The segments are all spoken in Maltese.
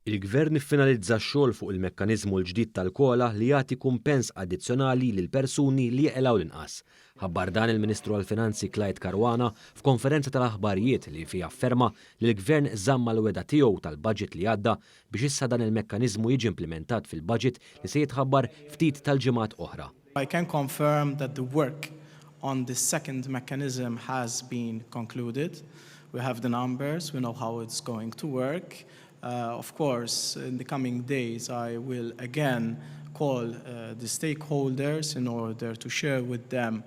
Il-Gvern iffinalizza x-xogħol fuq il-mekkaniżmu l-ġdid tal-COLA li jagħti kumpens addizzjonali lil persuni li jeqilgħu l-inqas. Ħabbar dan il-Ministru għall-Finanzi Clyde Caruana f'konferenza tal-aħbarijiet li fiha afferma li l-Gvern żamm mal-wegħda tiegħu tal-budget li għadda biex issa dan il-mekkaniżmu jiġi implimentat fil-budget li se jitħabbar ftit tal-ġimgħat oħra. I can confirm that the work on the second mechanism has been concluded. We have the numbers, we know how it's going to work. Of course, in the coming days, I will again call the stakeholders in order to share with them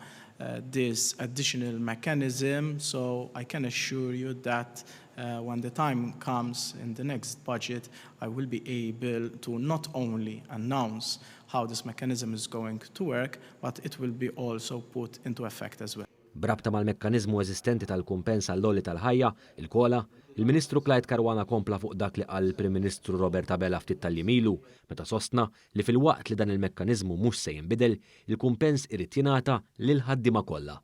this additional mechanism. So I can assure you that when the time comes in the next budget, I will be able to not only announce how this mechanism is going to work, but it will be also put into effect as well. B'rabta mal-mekkaniżmu eżistenti tal-kumpens għall-għoli tal-ħajja, il-COLA, il-Ministru Clyde Caruana kompla fuq dak li qal il-Prim Ministru Robert Abela ftit tal-jiem ilu, meta sostna li filwaqt li dan il-mekkaniżmu mhux se jinbidel, il-kumpens irid jingħata lil ħaddiema kollha.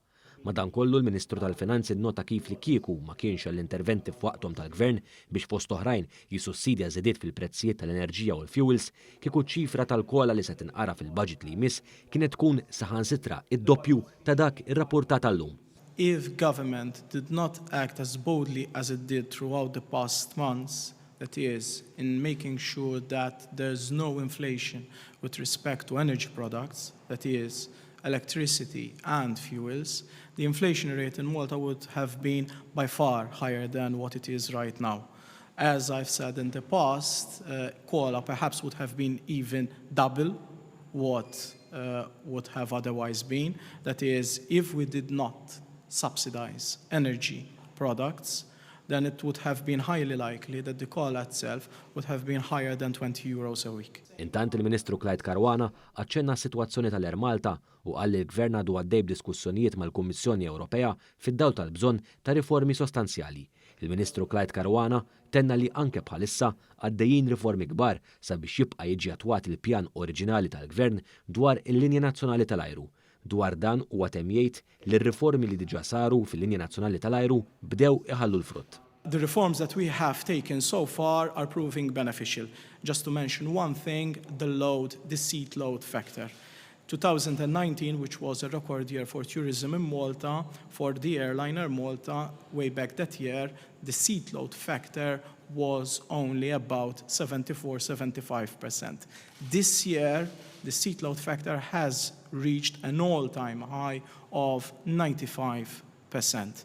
Madankollu, l-Ministru tal-Finanzi nnota kif li kieku ma kienx għall-interventi f'waqthom tal-Gvern biex, fost oħrajn, jissussidja żidiet fil-prezzijiet tal-enerġija u l-fuels, kieku ċifra tal-COLA li se tinqara fil-budget li jmiss kienet tkun saħansitra id-doppju ta' dak irrapportat għallum. If government did not act as boldly as it did throughout the past months, that is, in making sure that there's no inflation with respect to energy products, that is, electricity and fuels, the inflation rate in Malta would have been by far higher than what it is right now. As I've said in the past, COLA perhaps would have been even double what would have otherwise been. That is, if we did not subsidize energy products, then it would have been highly likely that the COLA itself would have been higher than €20 a week. Intant, il-Ministru Clyde Caruana aċċenna s-sitwazzjoni tal-Air Malta u qal li l-Gvern għadu għaddej b'diskussjonijiet mal-Kummissjoni Ewropea fid-dawl tal-bżonn ta' riformi sostanzjali. Il-Ministru Clyde Caruana tenna li anke bħalissa għaddejjin riformi kbar sabiex jibqa' jiġi attwat il-pjan oriġinali tal-Gvern dwar il-linja nazzjonali tal-ajru. Dwar dan huwa temm jgħid li r-riformi li diġà saru fil-linja nazzjonali tal-ajru bdew iħallu l-frott. The reforms that we have taken so far are proving beneficial. Just to mention one thing, the seat load factor. 2019, which was a record year for tourism in Malta, for the airline Air Malta, way back that year, the seat load factor was only about 74-75%. This year, the seat load factor has reached an all-time high of 95%.